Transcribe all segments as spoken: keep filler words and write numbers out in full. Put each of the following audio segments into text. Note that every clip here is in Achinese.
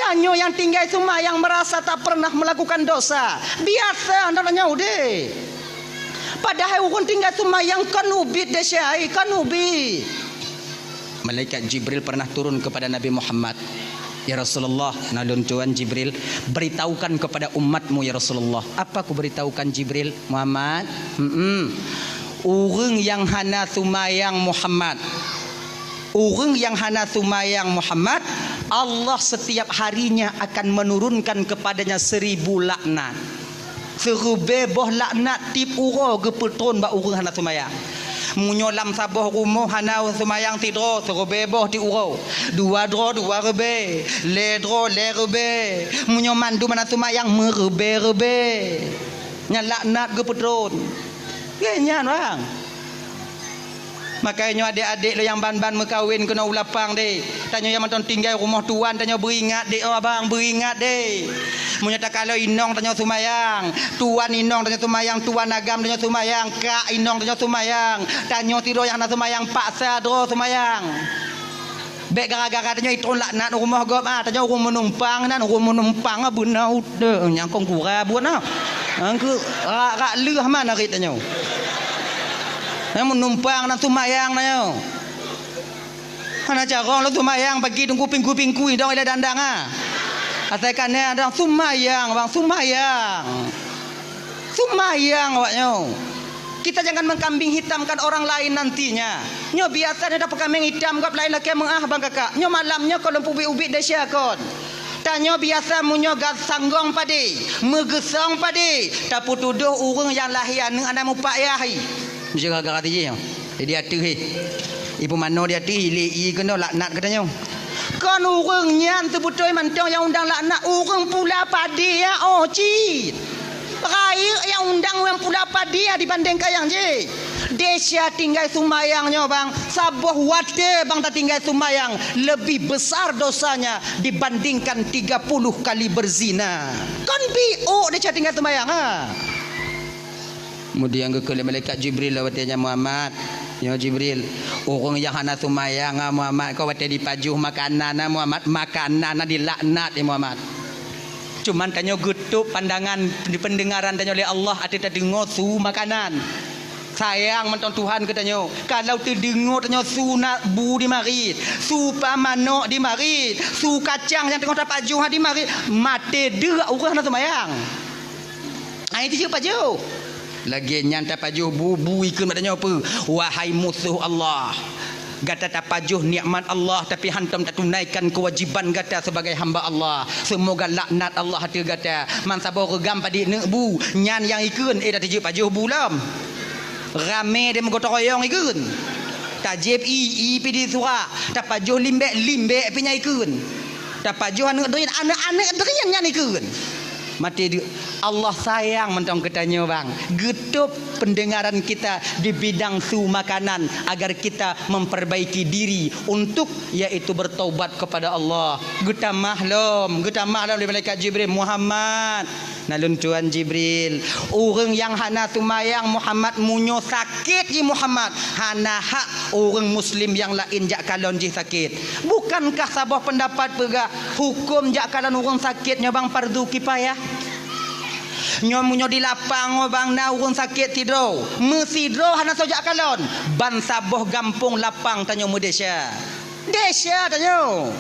Tanyoe nyang tinggai seumayang meurasa tak pernah meulakukan dosa. Biasa na tanyoe udeh. Padahai ureuëng tinggai seumayang kon ubit desya, ai, kon ubit. Malaikat Jibril pernah turun kepada Nabi Muhammad. "Ya Rasulullah," na lôn tuan Jibril, "beritahukan kepada umatmu, ya Rasulullah." "Apa kuberitahukan, Jibril?" "Muhammad, hmm, ureuëng nyang hana seumayang, Muhammad, ureuëng nyang hana seumayang, Muhammad, Allah setiap harinya akan menurunkan kepadanya seribu laknat." Siribée boh laknat tieb uroe geupeutron bak ureuëng hana seumayang. Meunyoe lam saboh rumoh hana seumayang sidroe, siribée boh tieb uroe. Dua droe, dua ribée. Lhée droe, lhée ribée. Meunyoe mandum hana seumayang, meuribée-ribée. Nyan laknat geupeutron. Gét nyan, bang. Makajih nyoe adék-adék lôn nyang ban-ban meukawen keunoe u lapang deh. Tanyoe nyang mantong tinggai rumoh tuan, tanyoe beuingat deh, oh abang, beuingat deh. Meunyoe takalon inong tanyoe seumayang, tuan inong tanyoe seumayang, tuan agam tanyoe seumayang, kak inong tanyoe seumayang, tanyoe sidroe nyang hana seumayang paksa droe seumayang. Bék gara-gara tanyoe itron laknat u rumoh gob, ah, tanyoe ureuëng meunumpang nan, ureuëng meunumpang, ah, beuna udeueng nyang kong gura buet na. Angkeu rak-rak leuh man arit tanyoe. Nyang meunumpang nan seumayang tanyoe. Hana carông lôn seumayang pagi teungku pingku-pingku idong ilée dandang, ah. Asai ka na dong seumayang, bang, seumayang. Seumayang awak nyoe. Kita jangan mengkambing hitamkan orang lain nantinya. Nyoe biasa nyoe tapeukameng hitam gob laén lakée meuáh bang kakak. Nyoe malam nyoe kon lôn peubiet-ubiet desya kon. Tanyoe biasa meunyoe gat sanggong padé, meugeusong padé, tapeutudoh ureuëng nyang lahé aneuëk hana mupayah. Meujaga-jaga tijih nyoe. Di ateueh, eh. Ibu mano di ateueh, ilée ie keunoe laknat keu tanyoe. Kon ureuëng nyan seubeutôi mantong nyang undang laknat, ureuëng pula padé ya, oh, cit. Rayeuk nyang undang ureuëng pula padé ya dibandingkan nyang jih. Desya tinggai seumayang nyoe, bang, saboh watée bang tatinggai seumayang lebih besar dosanya dibandingkan tiga puluh kali berzina. Kon biôk desya tinggai seumayang, ha? Kemudian geukheun lé malaikat Jibril lom watée nyan, "Muhammad, nyoe Jibril, ureuëng nyang hana seumayang, ah, Muhammad, kon watée jipajoh makanan, ah, Muhammad, makanan na dilaknat, ya Muhammad. Cuman tanyoe geutôb pandangan, peundengaran tanyoe lé Allah ateueh tadeungoe su makanan. Sayang mantong Tuhan keu tanyoe. Kalau teudeungoe tanyoe su na bu di marit, su pa manok di marit, su kacang nyang teungoh tapajoh di marit, maté deuek ureuëng hana seumayang." Ai tijeuet pajoh. Lagée nyan tapajoh bu, bu ikheun bak tanyoe peue? Wahai musoh Allah, gata tapajoh nikmat Allah, tapi hantom tatunaikan keuwajiban gata sebagai hamba Allah. Seumoga laknat Allah ateueh gata. Man saboh reugam padit neuk bu, nyan nyang ikheun, eh, dak tijeuet pajoh bu lom. Ramé deh meugotong royong ikheun. Tajieb ie, ie pih disurak. Tapajoh limbék, limbék pih nyan ikheun. Tapajoh aneuëk drien, aneuëk-aneuëk drien nyan ikheun. Maté deuek. Allah sayang mantong keu tanyoe, bang. Geutôb peundengaran kita di bidang su makanan agar kita memperbaiki diri untuk, yaitu bertaubat kepada Allah. Geutamah lom, geutamah lom lé malaikat Jibril, "Muhammad, na lôn tuan Jibril, ureuëng nyang hana seumayang Muhammad, meunyoe sakét jih Muhammad, hana hak ureuëng muslim nyang laén jak kalon jih sakét." Bukankah saboh peundapat peugah hukôm jak kalon ureuëng sakét nyoe bang fardu kifayah? Nyoe meunyoe di lapang nyoe bang na ureuëng sakét sidroe, meusidroe hana soe jak kalon, ban saboh gampông lapang tanyoe meudesya. Desya tanyoe.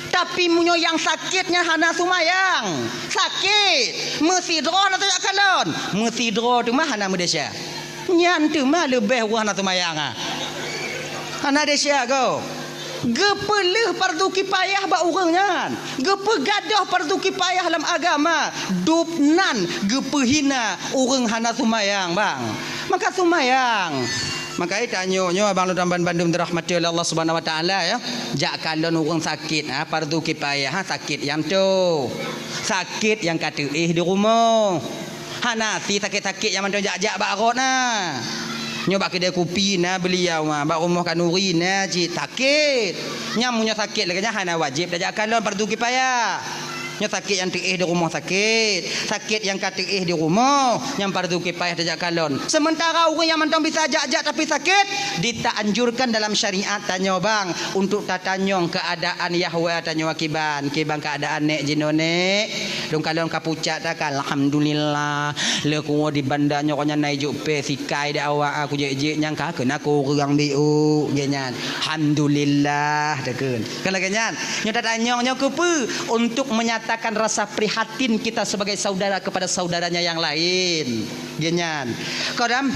Tapi meunyoe nyang sakét nyan hana seumayang, sakét, meusidroe hana soe jak kalon, meusidroe teuma hana meudesya. Nyan teuma leubeh ureuëng hana seumayang, ah. Hana desya gob. Geupeuleueh fardu kifayah bak ureuëng nyan. Geupeugadôh fardu kifayah lam agama. Dub nan geupeuhina ureuëng hana seumayang, bang. Maka seumayang. Maka tanyoe nyoe abang lôn ban bandum dirahmati oleh Allah Subhanahu Wa Taala, ya. Jak kalon ureuëng sakét, ha, fardu kifayah, ha, sakét nyang toe. Sakét nyang ka teuéh di rumoh. Hana si sakét-sakét nyang mantong jak-jak bak rot na. Nyoe bak keudè kupi na beuliau, ha, bak rumoh khanuri na cit sakét. Nyang meunyoe sakét lagée nyan hana wajéb tajak kalon, fardu kifayah. Nyoe sakét nyang teuéh di rumoh sakét, sakét nyang ka teuéh di rumoh, nyang fardu kifayah tajak kalon. Sementara ureuëng nyang mantong bisa jak-jak tapi sakét, ditaanjurkan dalam syariat tanyoe bang untuk tatanyong keuadaan yahwa tanyoe kiban, kiban keuadaan nek jinoe nek. Lôn kalon ka pucak takan, alhamdulillah. Le kuwoe di banda nyoe nyan na ijok pé sikai di awak aku jek-jek nyang ka keunan kureueng biuk, gét nyan. Alhamdulillah takheun. Kan lagée nyan. Nyoe tatanyong nyoe keupeue? Untuk menyatakan rasa prihatin kita sebagai saudara kepada saudaranya yang lain. Gét nyan. Kadang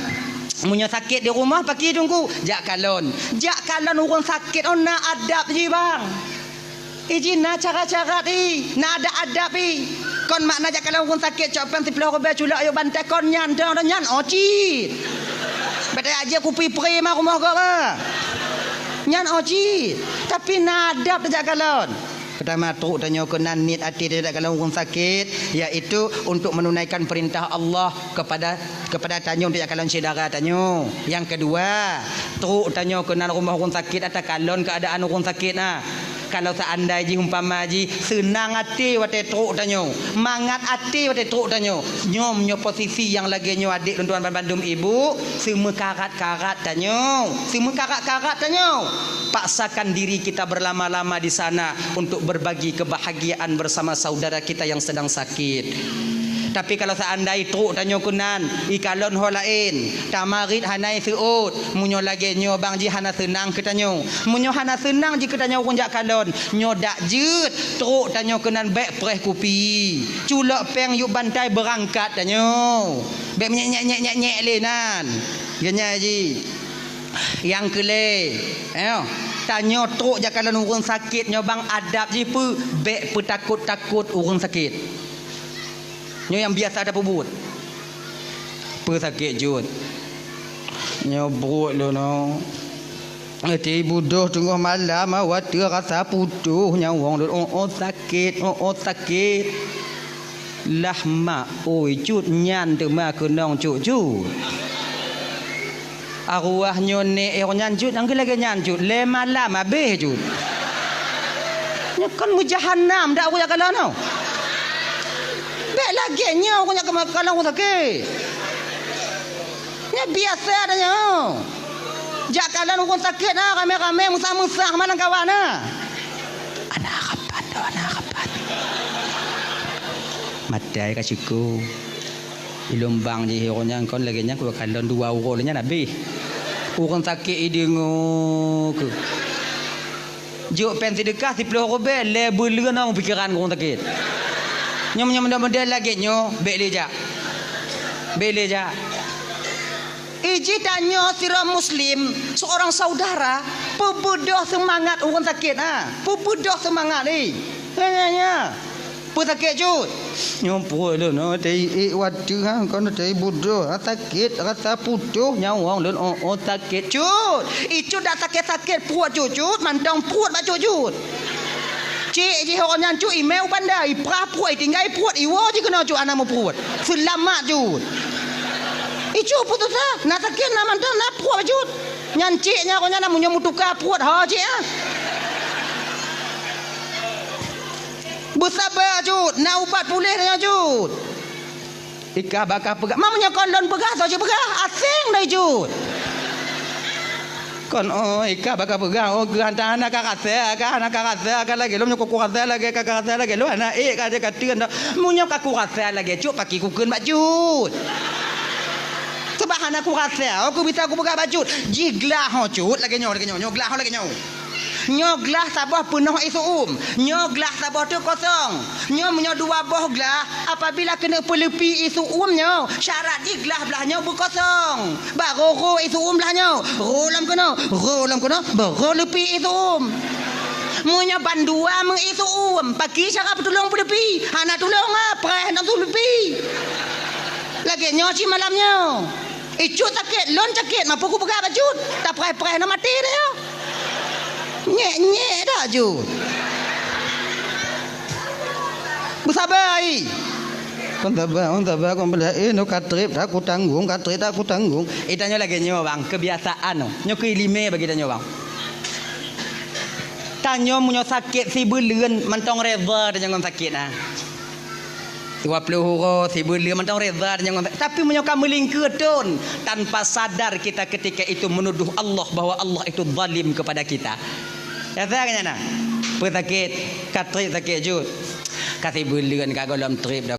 meunyoe sakét di rumoh paki tunggu, jak kalon. Jak kalon ureuëng sakét oh na adab jih bang. Iji na cara-cara ti, na adab-adab i. Kon makna jak kalon ureuëng sakét cok péng siploh rubée culok ayok bantai kon nyan dong nyan ocit. Betai aja kupi pri ma rumoh gob. Nyan ocit. Tapi na adab tajak kalon. Pertama trok tanyoe keunan niat até tajak kalon ureuëng sakét, yaitu untuk menunaikan perintah Allah kepada kepada tanyoe untuk jak kalon syedara tanyoe. Nyang keudua, trok tanyoe keunan rumoh ureuëng sakét atawa kalon keuadaan ureuëng sakét na. Kalau seandai jih umpama jih seunang até watée trok tanyoe, mangat até watée trok tanyoe. Nyoe meunyoe posisi nyang lagée nyoe adék lôn tuan bandum ibu, seumeukarat-karat tanyoe, seumeukarat-karat tanyoe. Paksakan diri kita berlama-lama di sana untuk berbagi kebahagiaan bersama saudara kita yang sedang sakit. Tapi kalau seandai trok tanyoe keunan, ikalon ho laén, tamarit hana iseuôt, meunyoe lagée nyoe bang jih hana seunang keu tanyoe. Meunyoe hana seunang jih keu tanyoe ureuëng jak kalon, nyoe dak jeuet trok tanyoe keunan bék preh kupi. Culok péng yub bantai beurangkat tanyoe. Bék menyek-nyek-nyek-nyek lé nan. Gét nyan jih. Nyang keulhée, eh, tanyoe trok jak kalon ureuëng sakét nyoe bang adab jih peue, bék peutakot-takot ureuëng sakét. Nyoe nyang biasa tapeubuet. Peue sakét jeuet? Nyoe buet lôn nyoe. Ati budôh teungoh malam, watée rasa putôh nyawöng lôn, oh, oh, sakét, oh, oh, sakét. Lah mak, oi, cut nyan teuma keunong cut-cut. Arwah nyoe nek eh nyan cut, nyang lagée nyan cut, lé malam habéh cut. Nyoe kon meujahanam dak ureuëng jak kalon nyoe. Bék lagée nyoe ureuëng jak kalon ureuëng sakét. Nyoe biasa dah nyoe. Jak kalon ureuëng sakét na ramé-ramé meusah-meusah malam kawan na. Ana kapan dah, ana kapan. Matai ka syukur. Di lumbang jih ureuëng nyan kon lagée nyan kukalon dua uroe lé nyan habéh. Ureuëng sakét ideungoe keu. Jok péng seudeukah siploh rubée lé beuleuen ong pikeran ureuëng sakét. Nyoe meunyoe model-model lagée nyoe bék lé jak. Bék lé jak. Iji tanyoe sidroe muslim, seorang saudara, peubeudoh seumangat ureuëng sakét ha. Peubeudoh seumangat lé. Nya nya nya. Peue sakét cut? Nyoe pruet lôn, oh, teuiék watée ha, kon teuiék budôh, ha, sakét, rasa putôh nyawöng lôn, oh, oh, sakét cut. Icut dak sakét-sakét pruet cut-cut, mantong pruet bak cut-cut. Cék jih awak nyan cut, imé u banda, iprah pruet, itinggai pruet, iwoe jih keunoe cut, hana meupruet. Seulamat cut. Icut putosa, na sakét, na mantong, na pruet bak cut. Nyan cék nyan awak nyan na meunyoe meutuka pruet, ho cék ah. Beusaba cut, na ubat puléh tanyoe cut. Ikah bakah peugah, ma meunyoe kon lôn peugah, soe cit peugah, aséng dai cut. Kon oh, ikah bakah peugah, oh geuh hana ka rasa, ka hana ka rasa, ka lagée lôn meunyoe ku rasa lagée ka, ka rasa lagée lôn hana ék ka, ka teun dah. Meunyoe ka ku rasa lagée cut, paki ku kheun bak cut. Sebab hana ku rasa, oh ku bisa ku peugah bak cut. Jih glah ho cut, lagée nyoe, lagée nyoe, nyoe glah ho lagée nyoe. Nyoe glah saboh peunoh ié su'um. Nyoe glah saboh teuk kosong. Nyoe meunyoe dua boh glah, apabila keuneuk peuleupi ié su'um nyoe, syarat jih glah blah nyoe beukosong. Barô rô ié su'um blah nyoe. Rô lom keunoe, rô lom keunoe, barô leupi ié su'um. Meunyoe bandua meu ié su'um, paki cara peutulông peuleupi? Hana tulông ah, preh nang tuleupi. Lagée nyoe cit malam nyoe. Icut sakét, lôn sakét, ma peue ku peugah bak cut. Tapreh-preh na maté dah nyoe. Nyék-nyék dak cut. Beusaba ai. Kon saba, kon saba, kon beulah, eh, nyoe ka treb, ka kutanggong, ka treb, ka kutanggong. Eh, tanyoe lagée nyoe bang, keubiasaan nyoe. Nyoe keu iéleumé bagi tanyoe bang. Tanyoe meunyoe sakét sibuleuen mantong reda tanyoe ngon sakét na. Dua puluh uroe sibuleuen mantong reda tanyoe ngon sakét. Tapi meunyoe ka meulingkeue thon, tanpa sadar kita ketika itu menuduh Allah bahwa Allah itu zalim kepada kita. Nyata kan na? Peue sakét, ka trép sakét jeuet. Ka sibuleuen ka gohlom trép dah.